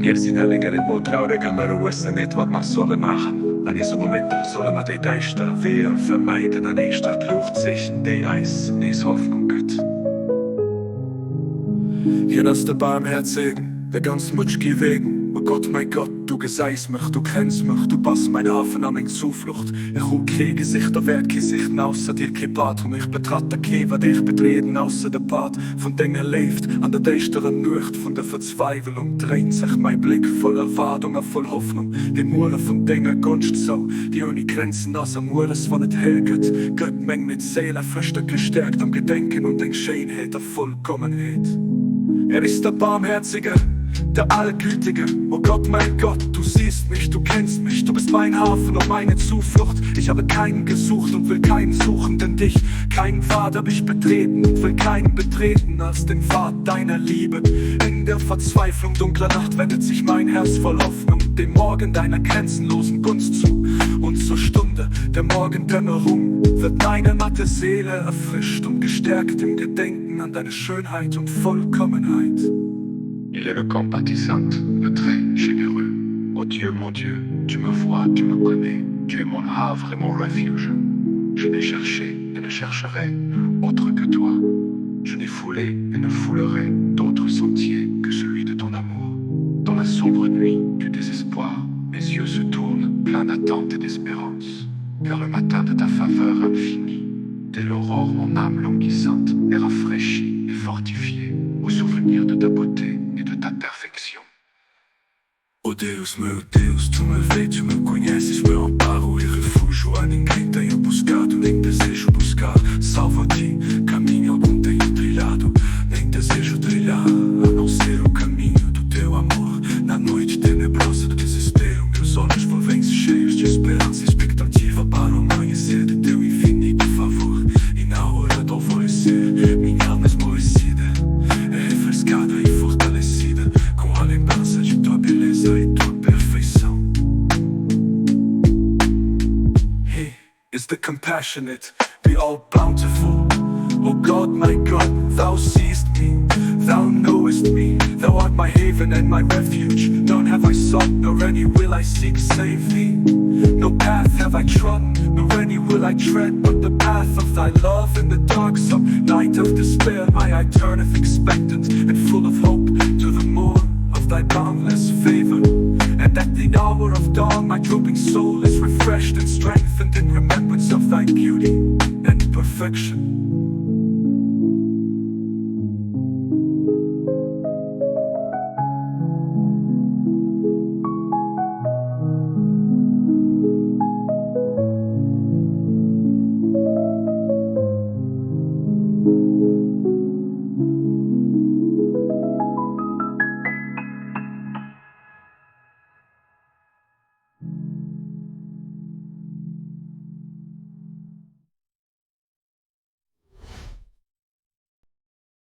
Mir sinn eleng net mol traureg a mer wëssen net wat mer solle maachen. An esou Momenter solle mer déi däischter Weeër vermeiden an éischter d'Luucht sichen, déi eis nees Hoffnung gëtt. Hien ass de Baarmhäerzegen, de ganz Mutschgi wegen. O Gott, mäi Gott, du gesäis mech, du kenns mech, du bass mäin Hafen a meng Zuflucht. Ech hu kee gesicht a wäert kee sichen ausser dir, kee Pad hunn ech betratt a kee wat ech betrieden ausser de Pad vun denger Léift. An der däischterer Nuecht vun der Verzweiwelung dréint sech mäi Bléck voll Erwaardung a voll Hoffnung dem Muere vun denger Gonscht zou, déi ouni Grenzen ass. A mueres, wann et hell gëtt, gëtt meng midd Séil erfrëscht a gestäerkt am Gedenken un deng Schéinheet a Vollkommenheet. Er ist der Barmherzige, der Allgütige. O Gott, mein Gott, du siehst mich, du kennst mich, du bist mein Hafen und meine Zuflucht. Ich habe keinen gesucht und will keinen suchen, denn dich, keinen Pfad hab ich betreten und will keinen betreten als den Pfad deiner Liebe. In der Verzweiflung dunkler Nacht wendet sich mein Herz voll Hoffnung dem Morgen deiner grenzenlosen Gunst zu. Und zur Stunde der Morgendämmerung wird meine matte Seele erfrischt und gestärkt im Gedenken an deine Schönheit und Vollkommenheit. Il est le compatissant, le très généreux. Ô Dieu, mon Dieu, tu me vois, tu me connais, tu es mon havre et mon refuge. Je n'ai cherché et ne chercherai autre que toi. Je n'ai foulé et ne foulerai d'autre sentier que celui de ton amour. Dans la sombre nuit du désespoir, mes yeux se tournent pleins d'attente et d'espérance vers le matin de ta faveur infinie. Dès l'aurore, mon âme languissante est rafraîchie et fortifiée au souvenir de ta beauté et de ta perfection. Ó Deus, meu Deus, tu me vês, tu me conheces, meu amparo e refúgio, a ninguém tenho buscado, nem desejo buscar, salvo a ti, caminho algum tenho trilhado, nem desejo trilhar, a não ser o caminho do teu amor. Na noite tenebrosa do desespero, meus olhos volvem-se cheios de esperança e expectativa para o amanhecer de teu infinito favor. E na hora do alvorecer, minha alma esmorecida é refrescada e fortalecida com a lembrança de tua beleza e tua perfeição. He is the compassionate, the all bountiful. O God, my God, thou seest me, thou knowest me, thou art my haven and my refuge. None have I sought, nor any will I seek save thee. No path have I trodden, nor any will I tread, but the path of thy love in the darksome night of despair. My eye turneth expectant and full of hope to the morn of thy boundless favor. And at the hour of dawn, my drooping soul is refreshed and strengthened in remembrance of thy beauty and perfection.